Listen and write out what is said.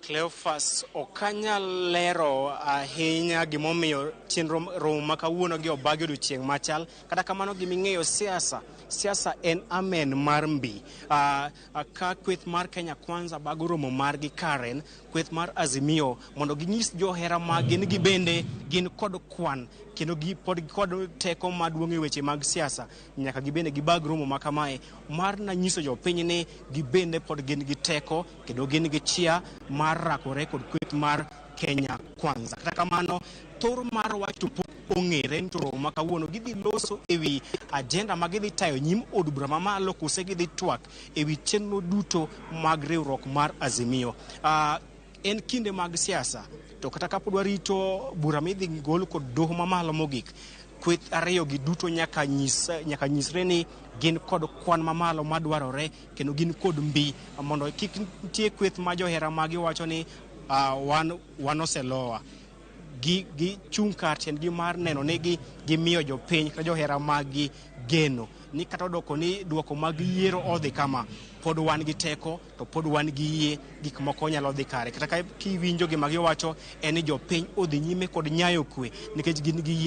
Cleophas, ok anyal lero ahinya gimomiyo chenro romo ma kawuono gi obagi odiochieng' machal. Kata kamano giming'eyo siasa, siasa en amen mar mbi. Ka kweth mar Kenya Kwanza bago romo margi Karen, kweth mar Azimio mondo ginyis johera maggi ni gibende gin kod kwan kendo gi pod kod teko maduong' e weche mag siasa. Nyaka gibende gibag romo ma kamae mar nanyiso jopiny ni gibende pod gin gi teko kendo gin gi chia mar rakore kod kweth mar Kenya Kwanza. Kata kamano, thor mar wach to pok ong'ere ni to romo ma kawuono gidhi loso ewi agenda ma gidhi tayo nyim od bura mamalo kose gidhi twak ewi chenro duto mag riwruok mar Azimio. En kinde mag siasa to kata kapod warito bura midhi gol kod doho mamalo mogik, kweth ariyo gi duto nyaka nyisre ni gin kod kwan mamalo madwarore kendo gin kod mbi mondo kik nitie kweth ma johera magi wacho ni wan oselowa. Gi chung' kar tiendgi mar neno ni gimiyo jopiny kata johera maggi geno ni kata odoko ni duoko mag yiero odhi kama, pod wan gi teko to pod wan gi yie gik moko nyalo dhi kare. Kata ka kiwinjo gima giwacho en ni jopiny odhi nyime kod nyayo kwe nikech gin gi yie.